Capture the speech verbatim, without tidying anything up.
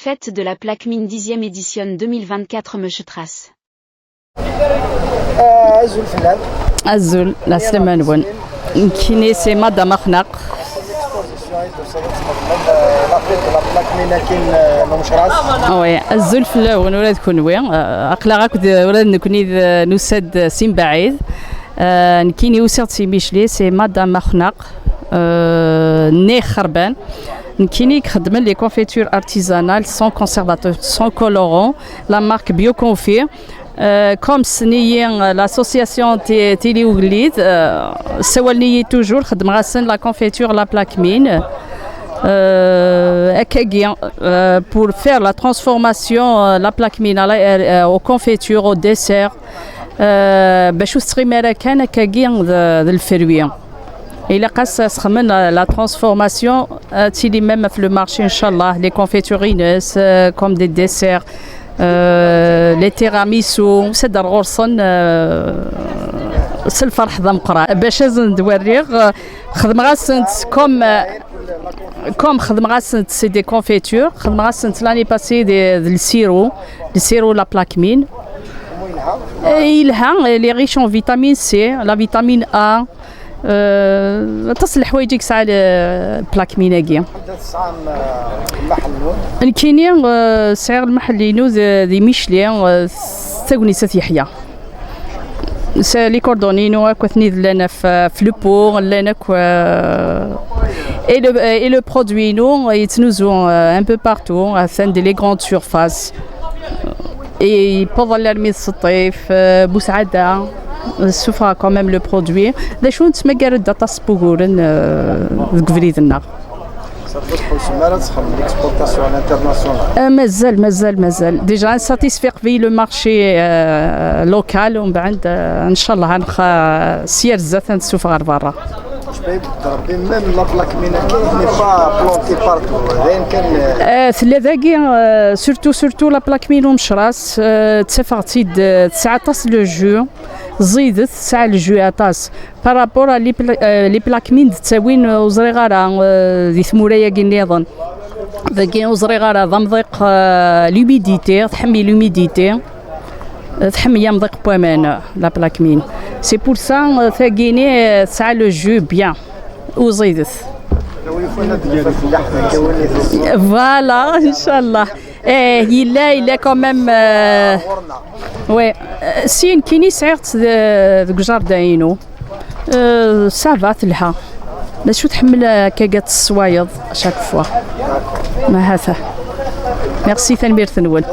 Fête de la plaque mine dixième édition deux mille vingt-quatre Mechetras. Ah, azul fell-am. Azul, lɛeslama-nwen. Nekkini c'est Madame Axnaq. La fête de la plaque mine akin n Umecras. Oui, azul fell-awen ula d kenwi. Euh, aql-aɣ akked ula d nekkni d nusa-d si mbaɛid. Euh, nekkini usiɣ-d si Micli, c'est Madame Axnaq, euh, née Xerban. Nekkini i ixeddmen les confitures artisanales sans conservateur, sans colorant, la marque Bioconfi. Euh, comme ssnen-iyi, euh, l'association Ti- Tili Ugellid, euh, ssawalen-iyi toujours, xeddmeɣ-asen la confiture, la plaque mine. Euh, akkagi, euh, pour faire la transformation, euh, la plaque mine à la- euh, aux confitures, aux desserts. Euh, bac ur tettɣimi ara kan akkagi d, d lferwi. Ilaq-as ad sxedmen la, la transformation, ad tili même ɣef le marché, inchallah, les confitures-ines, euh, comme des desserts, euh, les tiramisu, s ad ɣur-sen, euh, s lferḥ d ameqqran. Bac ad sen-d-werriɣ, euh, xedmeɣ-asent comme, euh, comme xedmeɣ-asent, c'est des confitures, xedmeɣ-asent l'année passée des, d le sirop, le sirop la plaque mine. Eh, yelha, il est riche en vitamine C, la vitamine A. Euh, aṭas n leḥwayeǧ i yesɛa le- plaque mine-agi. Anda tesɛam eh, lmaḥel-nwen? Nekkini, euh, sɛiɣ lmaḥel-inu d- di Micli, euh, s tagnit At Yeḥya. S- Les coordonnées-inu akk atni d llan ɣef ɣef le pont, llan akk, euh, et le, et le produit-inu yettnuzu, euh, un peu partout, atan di les grandes surfaces. Et yewweḍ alarmi d Seṭṭif, euh, Busɛada, ssufɣeɣ quand même le produit. D acu nettmagar-d aṭas n wuguren, euh, deg ubrid-nneɣ. Ur tḥusem ara ad txedmem l'exportation à l'international? Euh, mazal, mazal, mazal. Déjà, nsatisfi qbel le marché, euh, local, ومن بعد, euh, إن شاء الله, ad nx- s yir zdat ad nessufeɣ ɣer berra. Jbay Bedrebbi, même la plaque mine-agi n'est pas plantée partout. D ayen kan, euh, Euh, tella dagi, euh, surtout, surtout la plaque mine Umecras, euh, ttafeɣ-tt-id, euh, tesɛa aṭas le jus, ẓidet, tesɛa le jus aṭas. Par rapport à les pla- euh, les plaques mine d-ttawin, euh, ur ẓriɣ ara, euh, di tmura-agi nniḍen. Dagi ur ẓriɣ ara, d amḍiq, euh, l'humidité, tḥemmel l'humidité. Tḥemmel amḍiq n waman, la plaque mine. C'est pour ça, euh, tagini, euh, tesɛa le jus bien. Ur ẓidet. Voilà, inchallah. Eh, yella, yella quand même. Euh, ouais. Euh, si nekkini sɛiɣ-tt de- deg jardin-inu. Euh, ça va, telha. D acu tḥemmel, euh, akka ad tesswayeḍ chaque fois. Ma hata. Merci, tanemmirt-nwen.